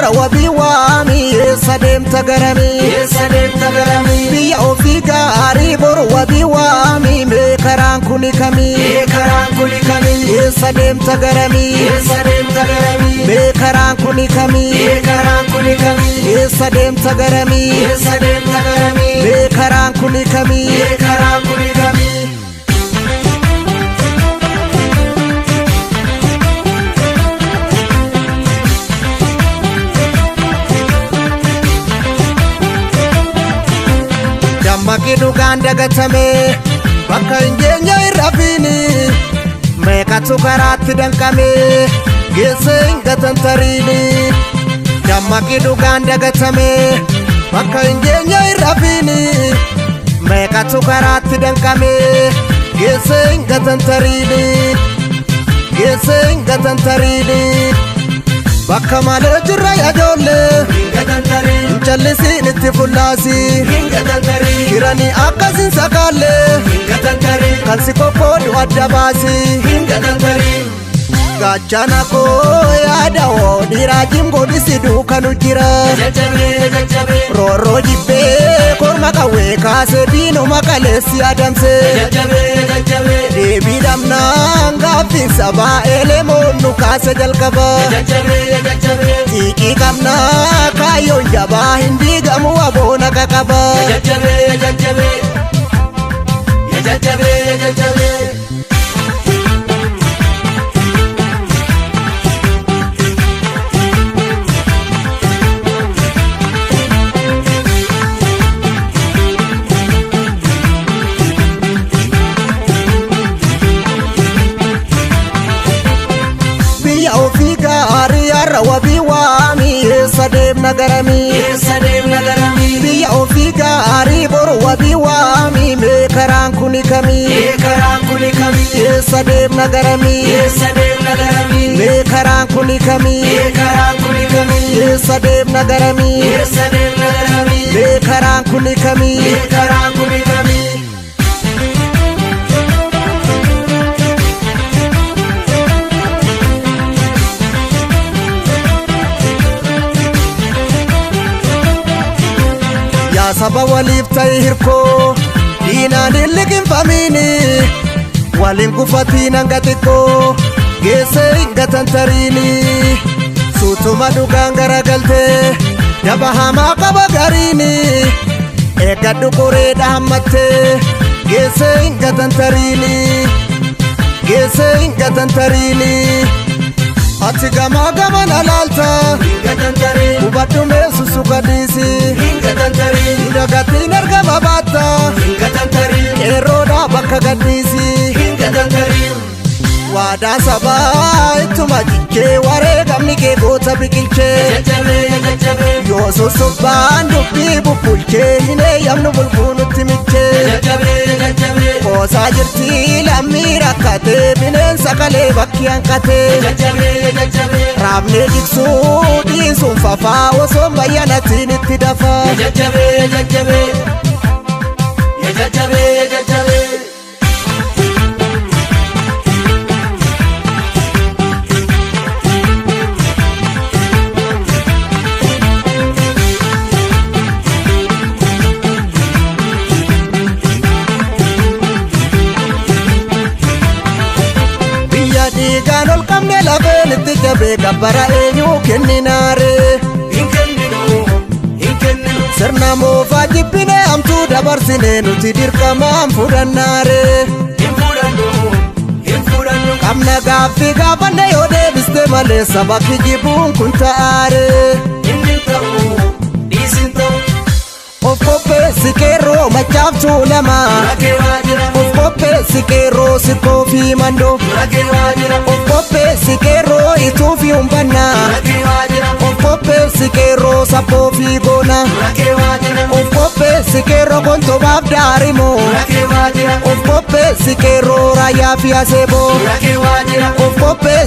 har'a wabii waamii, eessa deemta garamii? Eessa deemta garamii? Biyya ofii gaarii boru wabii waamii, mee karaan kuni kamii? Mee karaan kuni kamii? Eessa deemta garamii? Eessa deemta garamii? Mee karaan kuni kamii? Mee karaan kuni kamii? Eessa deemta garamii? Eessa deemta garamii? Mee karaan kuni kamii? Mee karaan kuni kamii? Dammaqii dhugaan dagatame bakka hin geenye hin rafiini, meeqatu karaatti danqame geesse hin gatantariini. Dammaqii dhugaan dagatame bakka hin geenye hin rafiini, meeqatu karaatti danqame geesse hin gatantariini, geesse hin gatantariini. Bakka malee jirra yajoollee. Hin gatantarii. Hin callisiin itti fullaasi. Hin gatantarii. Kiranii akkasin sakaallee. Hin gatantarii. Kan si qoqqoodu adda baasi. Hin gatantarii. Gaachana koo yaada hoo dhiiraa jimgoodhisi duukanu jira. Jajjabee jajjabee. Roorroo jibbee korma qawwee kaasee diinuma kaleessi adamsee. Jajjabee jajjabee. Deebii dhabnaan gaaffiin sabaa elemoon nu kaase jalqaba. Jajjabee jajjabee. Xiiqii qabnaa kaayyoon jabaa hin diigamu aboona qaqaba. Jajjabee jajjabee. Jajjabee jajjabee. Biyya ofii gaarii har'a wabii waamii, eessa deemna garamii? Eessa deemna garamii? Biyya ofii gaarii boru wabii waamii, mee karaan kuni kamii? Mee karaan kuni kamii? Eessa deemna garamii? Eessa deemna garamii? Mee karaan kuni kamii? Mee karaan kuni kamii? Eessa deemna garamii? Eessa deemna garamii? Mee karaan kuni kamii? Mee karaan kuni kamii? Yaa saba waliif ta'i hirkoo, diinaan hin liqinfamiini, waliin gufatiin hanga xiqqoo geessee hin gatantariini. Suutuma dhugaan garagaltee daba hamaa qaba gariini, eeggadhu qoreedha hammattee geessee hin gatantariini, geessee hin gatantariini. Ati gamaa gamana laalta. Hin gatantarii. Hubadhu mee sussuka dhiisi. Hin gatantarii. Dagatiin argama baatta. Hin gatantarii. Qeerroodha bakka gadhiisi. Hin gatantarii. Waadaa sabaa ittuma jichee wareegamni kee goota biqilchee. Jajjabee jajjabee. Yoo sossobbaan dubbii bubbulchee hin eeyyamnu bulguu nutti michee. Jajjabee jajjabee. Qoosaa jirti lammii rakkatee bineensa kalee bakki hanqatee. Jajjabee jajjabee. Raabnee jigsuu dhiisuun fafaa osoo bayyanatiin itti dafaa. Jajjabee jajjabee. Jajjabee jajjabee. Biyya dhiigaan ol qabne lafeen itti jabee gabbara eenyuu kenninaare. Hin kenninu. Hin kenninu. Sirna moofaa jibbine hamtuu dabarsine nuti dirqamaan fudhannaare. Hin fudhannu. Hin fudhannu. Qabna gaaffii gaafanne yoo deebiste malee saba kijibuun kun ta'aare. Inni hin ta'u. Dhiisin ta'u. Of qopheessi qeerroo machaaftuu lama. Rakkee waa jira. Of qopheessi qeerroo sikkoo fi mandoo. Rakkee waa jira. Of qopheessi qeerroo ituu fi humbannaa. Rakkee waa jira. Of qopheessi qeerroo sabboo fi goona. Rakkee waa jira. Of qopheessi qeerroo kontobaaf daarimoo. Rakkee waa jira. Of qopheessi qeerroo raayyaa fi aseeboo. Rakkee waa jira. Of qopheessi.